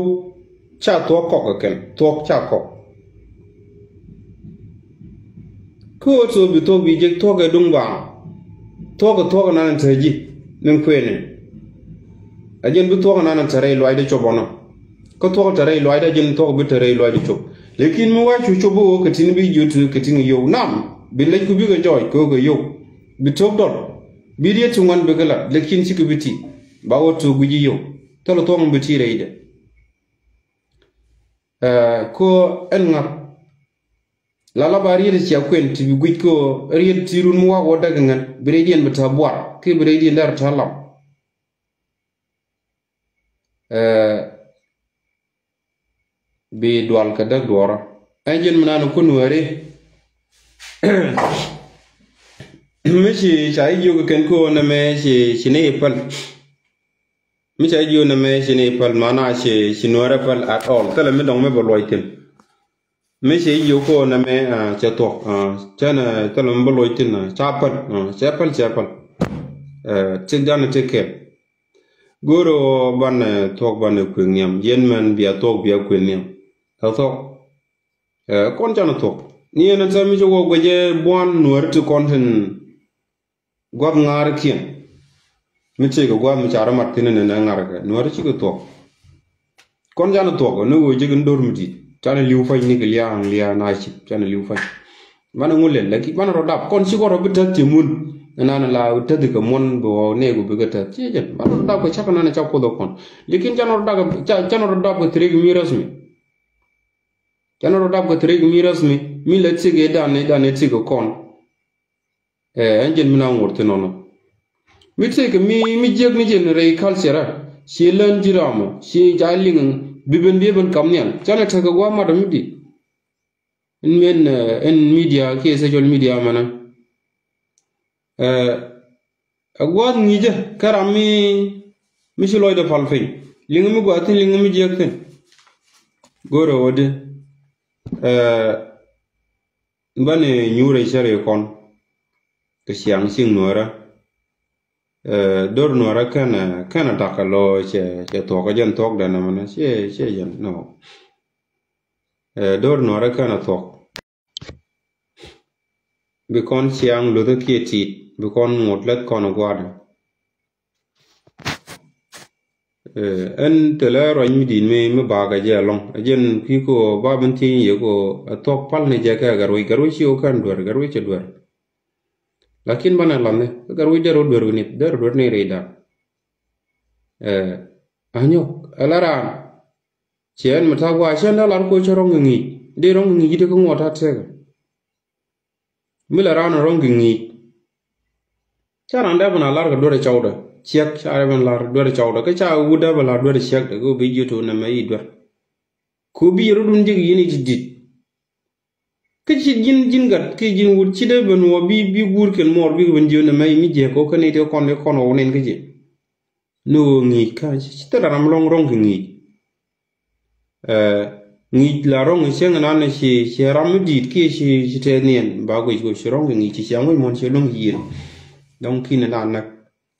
ca thuɔ̱k kɔk kɛ kɛn, thuɔ̱k ca kɔk. Kä ɣöö thok bi thuɔ̱k bi jek thuɔ̱k ɛ duŋ baaŋ. Thuɔ̱k ɛ thuɔ̱k ɛ nan ɛ te ji̱ ni kuëëni. Ɛ jɛn bi thuɔ̱k ɛ nan ɛ te rɛy luaacdɛ cop ɔnɔ. Kä thuɔ̱k ɛ te rɛy luaacdɛ, ɛ jɛn thuɔ̱k bi te rɛy luaacdɛ cop. Lakin mi wa cu cop ɣöö kɛ tin bi jiöt kɛ tin yio̱w. Nam, bi lec ku bikɛ jɔɔc kɛ ɣöö kɛ yio̱w. Bi thok dɔl. Bi riet ti ŋuan bikɛ lat, lakin cikɛ bi ti. Ba wä thok guic yio̱w. Thilɛ thuɔ̱k mi bi ti rɛydɛ. Ɛ, kä ɛn ŋa̱th. La la ba riet cia kuɛn ti bi guic kä riet ti run mi wak wä däk ŋän. Bi rɛydiɛn bi te buar. Ki bi rɛydiɛn dɛr te lam. Ɛ, bi dual kɛ däk duɔrä. Ɛn jɛn mi nan kun weri. Mi ci ca i̱ jiök kɛn kä nɛ mɛ ci, ci ni i̱ päl. Mi ca jiök nɛ mɛ ci ni päl, mana ci, ci nuɔrɛ päl at all. Thilɛ mi dɔŋ mi bɛ luɔc thi̱n. Mi ci jiök ko nɛ mɛ, ah, cɛ thuɔk, ah, cɛ nɛ thilɛ mi bɛ luɔc thi̱n, ah, ca päl, ah, cɛ päl, cɛ päl. Eh, ti dan ti kɛl. Go̱o̱rɛ banɛ thuɔk banɛ kuëŋ nhiam. Yɛn mɛn bia thuɔk bia kuëŋ nhiam. Ɛ thuɔk. Eh, kɔn canɛ thuɔk. Ni ɛn tɛ mi ci wä guɛcɛ buan nuɔrɛ ti kɔn tin. Gua̱th ŋa̱r kiɛn. Mi tëëkɛ gua̱th mi ca rɔ mat thi̱n ɛn ɛ ŋa̱r kɛ nuɔ̱ɔ̱r cikɛ thuɔ̱k. Kɔn canɛ thuɔ̱k ni ɣöö jek in do̱r mi di̱i̱t. Canɛ li̱w pa̱ny ni kɛ lia̱a̱ŋ lia̱a̱ŋ na cip canɛ li̱w pa̱ny. Banɛ ŋu lɛl laki banɛ rɔ dap kɔn ci kɔn rɔ bi täth ci mun. Ɛnan la bi täth kɛ muɔ̱n bi ɣɔw nɛɛk bi kɛ täth ci jɛn banɛ rɔ dap kɛ cak ɛnan ca kuoth ɛ kɔn. Lakin canɛ rɔ dap kɛ ca- canɛ rɔ dap kɛ thirik mi rasmi. Canɛ rɔ dap kɛ thirik mi rasmi mi la thiek ɛ dan ɛ dan ɛ thiek ɛ kɔn. Ɛ ɛn jɛn mi na ŋuɔ̱t thin nɔnɔ. Mi tëëkɛ mi mi jiäk ni jɛn rɛy culture ɛ ci län ji̱ ramɔ ci ca liŋ bi ben bi ben kam nhial canɛ tekɛ gua̱a̱th mat mi di. In men ɛ in media kiɛ social media mɛnɛ. Ɛ ɛ gua̱a̱th ŋi̱i̱cä kä ram mi mi ci lɔcdɛ pal piny. Liŋ mi gua̱a̱th thin liŋ mi jiäk thin. Go̱rɛ wä di ɛ Bäni nyuurɛ cär i̱ kɔn kɛ ciaŋ cieŋ nuäärä. Ɛ do̱r nuäärä kɛnɛ kɛnɛ dakä lɔ cɛ cɛ thuɔ̱k kä jɛn thuɔ̱k dɛn ɛmɛnɛ ciɛ ciɛ jɛn nɔ. Ɛ do̱r nuäärä kɛnɛ thuɔ̱k. Bi kɔn ciaŋ luthä kiɛ tit bi kɔn ŋot lät kɔn gua̱dɛ. Ɛ ɛn thilɛ ruac mi di̱i̱t mi mi bakä jɛ ɛlɔ̱ŋ. Ɛ jɛn kui̱ kɛ ɣöö ba ben thiec yɛ kɛ ɣöö ɛ thuɔ̱k pal ni jɛ kɛ ɛ Gatwec. Gatwec ci ɣöö kɛn duer, Gatwec cɛ duer. Lakin banɛ la̱thni kä Gatwec derɛ duer wi̱nith derɛ duer ni rɛydan. Ɛ anyɔk ɛ la raan. Ciɛ ɛn mi ta̱a̱ gua̱a̱ cä ni lar kɛ ɣöö cä rɔ̱ŋ kɛ ŋi̱i̱c dee rɔ̱ŋ kɛ ŋi̱i̱c ji̱ dee kä ŋuɔ̱t ta̱a̱ tëëkɛ. Mi la raan rɔ̱ŋ kɛ ŋi̱i̱c. Ca raan dee ben a lar kɛ duer cɔwdɛ ciɛk ca dee ben lar duer cɔwdɛ kä ca wut dee ben lar duer ciɛkdɛ kɛ bi ji̱ tuun nɛmɛ i̱ duer. Kɛ bi yɛ rɔ̱dun jek yɛn i̱ ti di̱t. Kä ci ji̱n ji̱n gat kiɛ ji̱n wut ci dee ben wä bi bi guur kɛn muɔɔr bikɛ ben jiö nɛmɛ i̱ mi jiɛk kɛ kä nɛy ti kɔn i̱ kɔn wä wä nɛn kä jiɛ. Ni ɣöö ŋi̱i̱c kä ci thil ram lɔ̱ŋ rɔ̱ŋ kɛ ŋi̱i̱c. Ɛ ŋi̱i̱c la rɔ̱ŋ cieŋ nan ci ci ram mi di̱i̱t kiɛ ci ci tɛth niɛn ba guic kɛ ci rɔ̱ŋ kɛ ŋi̱i̱c ci ciaŋ wi̱c muɔ̱n ci lo̱ŋ yiëër. Dɔ̱ŋ ki̱n na näk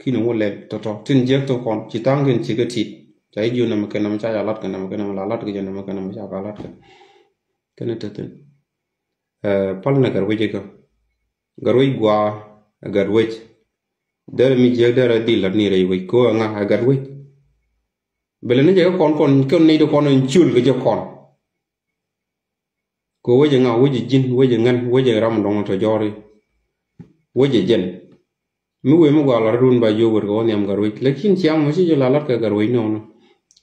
ki̱n ŋu lɛl tɔ̱tɔ̱ tin jiäk tɔ̱ kɔn ci tha̱a̱ŋ kɛn ci kä ti̱t ca ji̱ jiö nɛmɛ kɛn nɛmɛ ca ca lat kɛ nɛmɛ kɛn nɛmɛ la lat kɛ jɛ nɛmɛ kɛn nɛmɛ ca ka lat kɛ. Kɛn ɛ te thi̱n. Ɛ pal nɛ Gatwec ikä. Gatwec gua̱a̱ ɛ Gatwec. Derɛ mi jiäk derɛ dhil lat ni rɛy wec kɛ ɣöö ɛ ŋa ɛ Gatwec. Bɛ lɛ ni jɛ kä kɔn kɔn kɔn ni ti kɔn in ciöl kɛ jɛ kɔn. Kɛ wec ɛ ŋa wec ɛ ji̱n wec ɛ ŋän wec ɛ ram dɔŋ tɔ jɔri. Wec ɛ jɛn. Mi wee mi gɔaa lat run ba jiök wet kɛ wä nhiam Gatwec. Lakin ciaŋ mɔ ci jɛ la lat kɛ Gatwec nɔnɔ.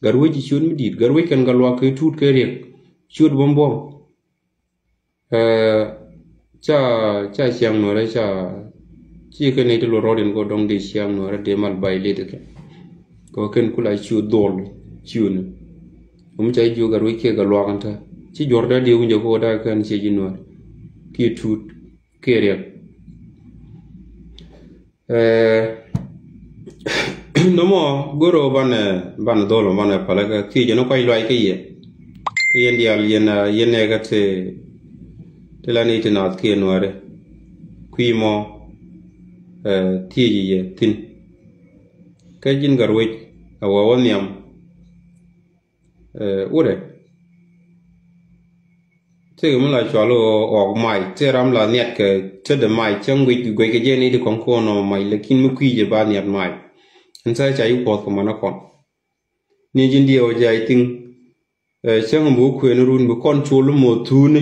Gatwec ci ciöt mi di̱i̱t. Gatwec kɛn Gatluak kɛ Tuut kɛ Riɛk. Ciöt buɔ̱m buɔ̱m. Ɛ ca ca ciaŋ nuɔrɛ ca ci kɛ nɛy ti lot rɔɔd in kɔ dɔŋ dee ciaŋ nuɔrɛ dee mal bay lit kɛ. Kɛ kɛn kula ciöt dhol ciöt ni. Kum ca jiök Gatwec kiɛ Gatluak in te ci juɔr dee diɛ wi̱njɛ kɔ dee kɛn ciɛ ji̱ nuɔrɛ kiɛ Tuut kiɛ Riɛk. Ɛ Nɔmɔ go̱r ɣöö banɛ, banɛ dhol banɛ palä kä thiec ni kɔc luac kä yɛ. Kä yɛn diaal yɛn, yɛn nɛɛkä ti, ti la ni ti naath kiɛ nuääri. Kui̱ mɔ, eh, thiec yɛ thi̱n. Kä ji̱n Gatwec a wä wä nhiam. Eh, wurɛ. Tëëkɛ mi la cual ɣɔɔk mac, tëë ram la nhiat kɛ tetdɛ mac, cäŋ guic guic kɛ jɛ ni ti kɔŋ kɔn ɔ mac, lakin mi kui̱ jɛ ba nhiat mac. Ɛn thaa ca yi kuɔth kɛ mɔnɛ kɔn. Ni ji̱n diɛw jɛ, I think, eh, cäŋ bi wä kuɛɛni run bi kɔn col mɔ thuuni.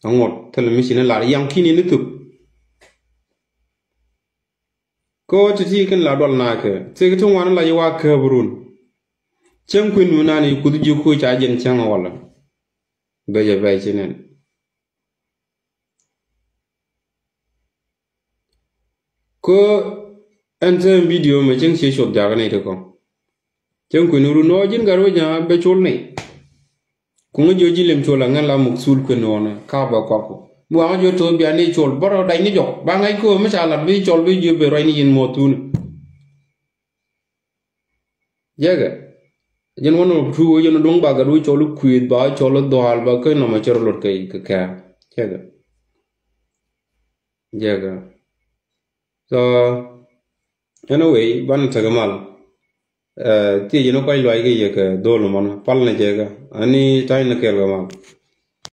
Aŋot thilɛ mi ci ni lar yaŋ ki̱ni ni thuk. Kä ti ti kɛn la dual nakä. Thik ti ŋuan la yi wa käp run. Cäŋ kui̱n mi nan yi kuth ji̱ ku ca jɛn cäŋ wala. Bɛ jɛ bɛ ci nɛn. Kä ɛn thäm video mɛ cäŋ cie cop jakä nɛy ti kɔŋ. Cäŋ kui̱n run nɔ ji̱n Gatwec nya bɛ col nɛy. Kuŋä jiɔ ji̱ lem col aŋän la muk thul kuën ɣɔnä ka bɛ kuak ku. Mi waŋä jiɔ to̱o̱ bia ni col bärɔ dac ni jɔk. Ba ŋa̱c köö mi ca lat bi col bi jiɔ ben ruac ni yin muɔth thuni. Jɛkɛ. Jɛn wä nɔmɔ tuuk wä jɛn duŋ ba Gatwec col kuëth ba col dhual ba kä nɔmɔ cɛ rɔ lot kɛ kɛ kɛ. Jɛkɛ. Jɛkɛ. So, anyway, banɛ tekɛ mal. Eh, thiec ni kɔc luac kɛ yɛ kɛ dhol mɔn pal ni jɛ kɛ ani ta̱ny ni kɛɛl kɛ mal.